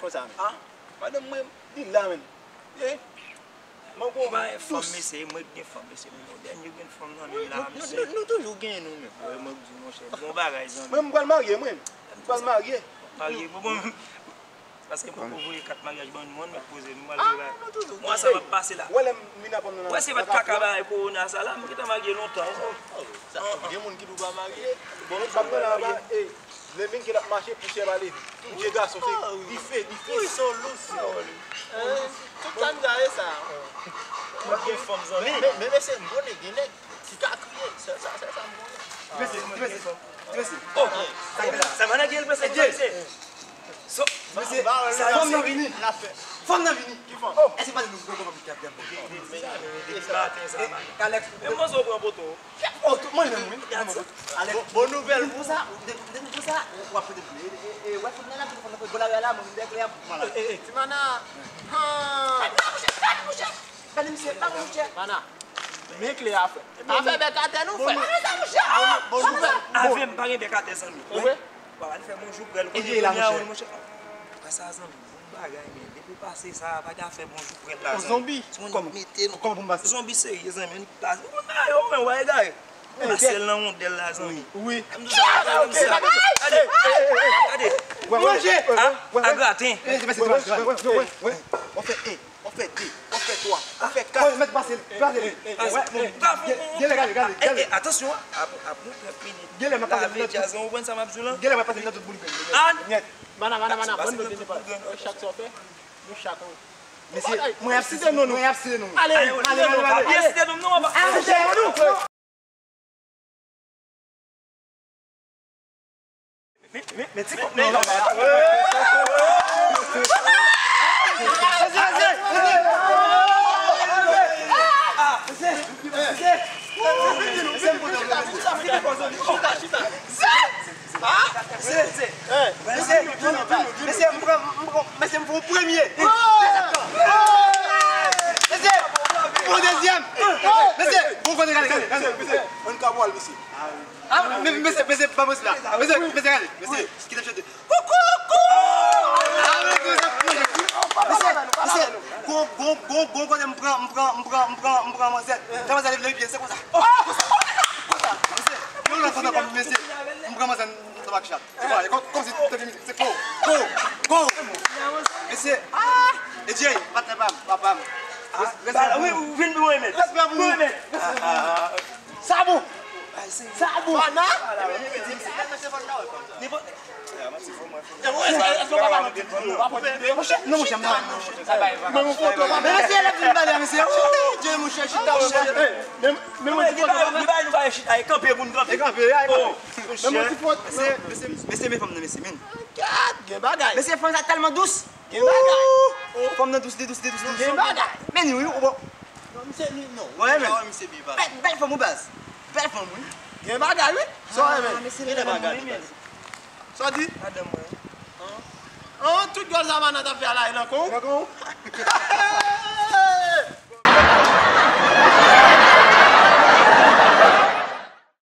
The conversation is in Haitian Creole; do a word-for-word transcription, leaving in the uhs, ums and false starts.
Konsa menm. Ah, madanm mwen, li la menm. Eh, mwen gon ba fanm, mesye, mwen gen fanm, mesye, mwen gon dènye grenn fanm nan menm la, mesye. Nou toujou gen nou menm. Wè, mwen di, monchè, bon bagay, zanmi. Mwen, mwen pral marye, mwen. Mwen pral marye. Marye, bon, bon. Paske m poko voye kat maryaj ban nou an, mwen poze nou, m al voye. Mwen sa m ap pase la. Wè lè m vin aprann nan. Wè se pa t kaka bagay kowona sa la, m gentan marye lontan. Gen moun ki tou pa marye. Bon, m ap pran la, eh, Lè men gen ap mache, pousyè pa leve. Tout je gason, se dife, dife. Wi, sou lous. Tout tan gaye sa. Mwen gen fanm zanmi. Men, men, men se m konnen, gen nèg ki ka kriye. Se sa, se sa m konnen. Trese, trese, trese. Oh, sa, sa managè l prese, trese. So, mesye, fanm nan vini. Fanm nan vini. Ki fanm? Èske pa nou gwo fanm ki ap dèm? Depi maten sa, man. Kalex. Men mwen zo pran poto. Oh, tout mwen menm, wi. Bon, bon nouvèl pou sa, de, de pou sa, w ap pote pli. E, e, wè, fout nan la, fout nan bon la, la, mwen, mwen, klè a pou mwen la. Eh, eh, ti mana. Gade, mouche, gade, mouche. Gade, misye, gade, mouche. Mana, men klè a, frè. Pa fè bèk atè, non, frè. Bon, bon nouvèl. Avè m, pa gen bèk atè, zanmi. Wi. Papa, li fè bonjou, prè l. E, e, la, mouche. Mouche. Pa sa, zanmi. Bon bagay, men depi w pase sa, pa ka fè bonjou prè la, zanmi. Zonbi. Kòman? Mete nou. Kòman pou m pase? Zonbi serye, zanmi. Ou konn bagay yo, men, w a egare. Pase l nan wondèl la, zanmi. Wi. Gade, gade. Manje. A graten. W ap fè de, w ap fè twa, w ap fè kat. Gade, gade, gade. Atansyon, ap, ap nou fè pini. Lave djaz lan, ou konprann sa m ap di w lan? An. Mana, mana, mana, bon, nou te pa. Chak sa w fè, nou chak an. Mesye, mwen ap site non nou. Mwen ap site non nou. Ale, ale, ale, ale. Site non nou. Men, men, men ti kòk non. Mesye, mesye, mesye, m pran, m pran, mesye, m pran premye. Mesye, m pran dezyèm. Mesye, bon kote, gade, gade, gade. Ann ka pwal, mesye. Ah, men, mesye, mesye, pa mwen la. Mesye, mesye, gade, mesye, ki t ap chante. Koukoukou! Ah, mesye, mesye, gon, gon, gon, gon kote m pran, m pran, m pran, m pran, m pran manzè. Lè manzè leve pye, se konsa. Konsa, konsa. Mesye, yon lòt konsa kòm mesye. M pran manzè, m tonbe ak chat. Se pa, e kòm, kòm si te vin, se go, go, go. Mesye, ah, E J, patnè pa m, papa m. Wi, wi, vin pou mwen, men. Respè pou ou. Sa bon. Sa bon. Fana. Non, monchè, m pa. Men mesye, lè vin pale, mesye. Chita, Dye, monchè, chita, monchè. Men mwen di, nou pa chita, e kanpe pou n kanpe. E kanpe, e kanpe. Mesye, mesye, men fanm nan, mesye, men. Gad, gen bagay. Mesye, fanm sa tèlman dous. Gen bagay. Fanm nan dous, li dous, li dous, li dous. Gen bagay. Men ni wi, ou bon. Non, misye ni non. Wè, men. Misye byen pale. Bèl, bèl fanm, wi, baz. Bèl fanm, wi. Gen bagay, wi. Sa w renmen? Gen bagay, wi, men. Sa w di? Madanm mwen. An, tout gòl sa Mana t ap fè a la, e nan kò w? Nan kò w.